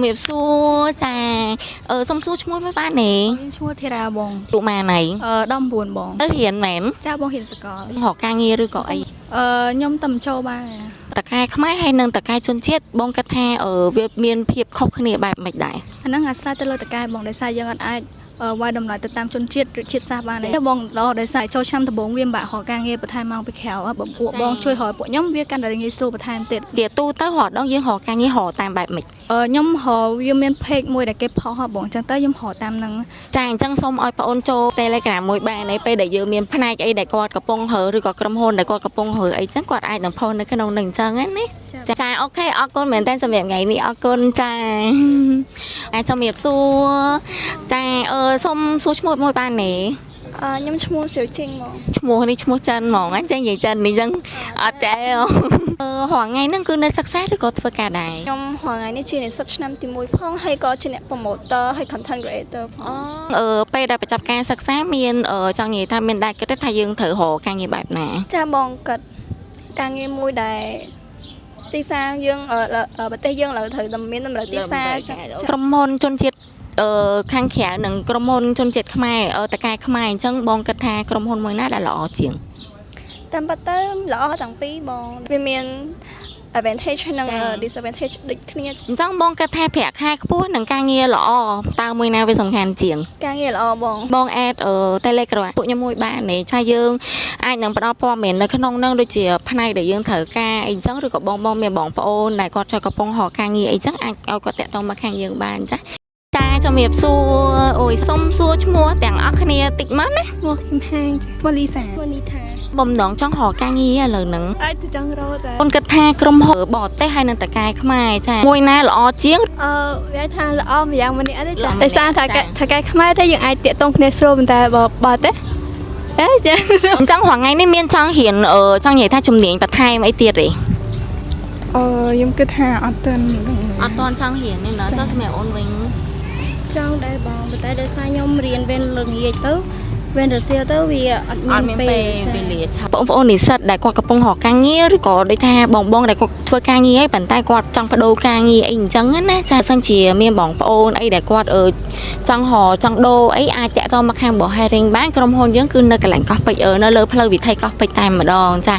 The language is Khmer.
ជំរាបសួរចាអឺសុំសួរឈ្មោះមួយបានទេ ខ្ញុំឈ្មោះធីរ៉ាបង ទូម៉ាណៃ អឺ19បង ទៅរៀនមែន ចាបងរៀនសកល រកការងារឬក៏អី អឺខ្ញុំតែមិនចូលបាន តកែខ្មែរហើយនិងតកែជនជាតិបងគិតថាអឺវាមានភាពខុសគ្នាបែបម៉េចដែរ អាហ្នឹងអាស្រ័យទៅលើតកែបងដោយសារយើងអត់អាចអឺវាយតម្លៃទៅតាមជនជាតិឬជាតិសាសន៍បានទេបងល្អដោយសារចូលឆ្នាំដំបូងវាមិនបាក់រកការងារបន្ថែមមកពីក្រៅបើពួកបងជួយរកពួកខ្ញុំវាកាន់តែងាយស្រួលបន្ថែមទៀត ទាទូទៅរដងយើងរកការងាររកតាមបែបម៉េច អឺខ្ញុំរកវាមាន page មួយដែលគេផុសហ៎បងអញ្ចឹងទៅខ្ញុំរកតាមហ្នឹង ចាអញ្ចឹងសូមឲ្យបងអូនចូល Telegram មួយបានឯពេលដែលយើងមានផ្នែកអីដែលគាត់កំពុងរើឬក៏ក្រុមហ៊ុនដែលគាត់កំពុងរើអីចឹងគាត់អាចនឹងផុសនៅក្នុងនឹងអញ្ចឹងណាចា OK អរគុណមែនតើសម្រាប់ថ្ងៃនេះអរគុណចាអាចជំរាបសួរចាអឺសូមសួរឈ្មោះមួយបានទេ អឺខ្ញុំឈ្មោះសៀវជីងហ្មង ឈ្មោះនេះឈ្មោះចិនហ្មងអញ្ចឹងនិយាយចិននេះអញ្ចឹងអត់ចេះអឺរាល់ថ្ងៃហ្នឹងគឺនៅសិក្សាឬក៏ធ្វើការដែរ ខ្ញុំរាល់ថ្ងៃនេះជានិស្សិតឆ្នាំទី1ផងហើយក៏ជាអ្នក promoter ហើយ content creator ផង អឺពេលដែលបញ្ចប់ការសិក្សាមានអឺចង់និយាយថាមានដែរគិតទេថាយើងត្រូវរកការងារបែបណា ចាបងគាត់ការងារមួយដែលទីផ្សារយើងអឺអឺប្រទេសយើងឥឡូវត្រូវតែមានតម្រូវទីផ្សារចា ក្រុមហ៊ុនជនជាតិអឺខាងក្រៅនិងក្រុមហ៊ុនជនជាតិខ្មែរអឺតកែខ្មែរអញ្ចឹងបងគិតថាក្រុមហ៊ុនមួយណាដែលល្អជាង តាមពិតទៅល្អទាំងពីរបងវាមាន advantage ហើយនិង disadvantage ដូចគ្នា អញ្ចឹងបងគិតថាប្រាក់ខែខ្ពស់និងការងារល្អតើមួយណាវាសំខាន់ជាង ការងារល្អបង បង add អឺ Telegram ពួកខ្ញុំមួយបាននេះឆាយើងអាចនឹងផ្ដល់ព័ត៌មាននៅក្នុងហ្នឹងដូចជាផ្នែកដែលយើងត្រូវការអីអញ្ចឹងឬក៏បងបងមានបងប្អូនដែលគាត់ចង់កំពុងរកការងារអីចឹងអាចឲ្យគាត់តាក់ទងមកខាងយើងបានចាចាជំរាបសួរអូយសុំសួរឈ្មោះទាំងអស់គ្នាតិចមកណា ឈ្មោះគឹមហាងឈ្មោះលីសា ឈ្មោះនីថា បំណងចង់រកការងារឥឡូវហ្នឹង អាចទៅចង់រកតែ អូនគិតថាក្រុមហ៊ុនបរទេសហើយនឹងតកែខ្មែរចាមួយណាល្អជាង អឺវាថាល្អម្យ៉ាងម្នាក់ទេចា ល្អម្នាក់ ដោយសារថា ចា កែថាកែខ្មែរទេយើងអាចតាក់ទងគ្នាស្រួលប៉ុន្តែបើបើទេអេចា អញ្ចឹងរាល់ថ្ងៃនេះមានចង់រៀនអឺចង់និយាយថាជំនាញបន្ថែមអីទៀតទេ អឺខ្ញុំគិតថាអត់ទាន់ដឹង អត់តន់ចង់រៀនទេណាសោះសម្រាប់អូនវិញ ចង់ដែរបងប៉ុន្តែដោយសារខ្ញុំរៀនវេនល្ងាចទៅវេនរសៀលទៅវាអត់ អត់មាន មាន ពេល ពេល វេលាឆាបងប្អូននិស្សិតដែលគាត់កំពុងរកការងារឬក៏ដូចថាបងបងដែលគាត់ធ្វើការងារហើយប៉ុន្តែគាត់ចង់បដូរការងារអីអញ្ចឹងណាចាសិនជាមានបងប្អូនអីដែលគាត់អឺចង់រកចង់ដូរអីអាចតាក់ទងមកខាងបោះ hiring បានក្រុមហ៊ុនយើងគឺនៅកន្លែងកោះពេជ្រអឺនៅលើផ្លូវវិថីកោះពេជ្រតែម្ដងចា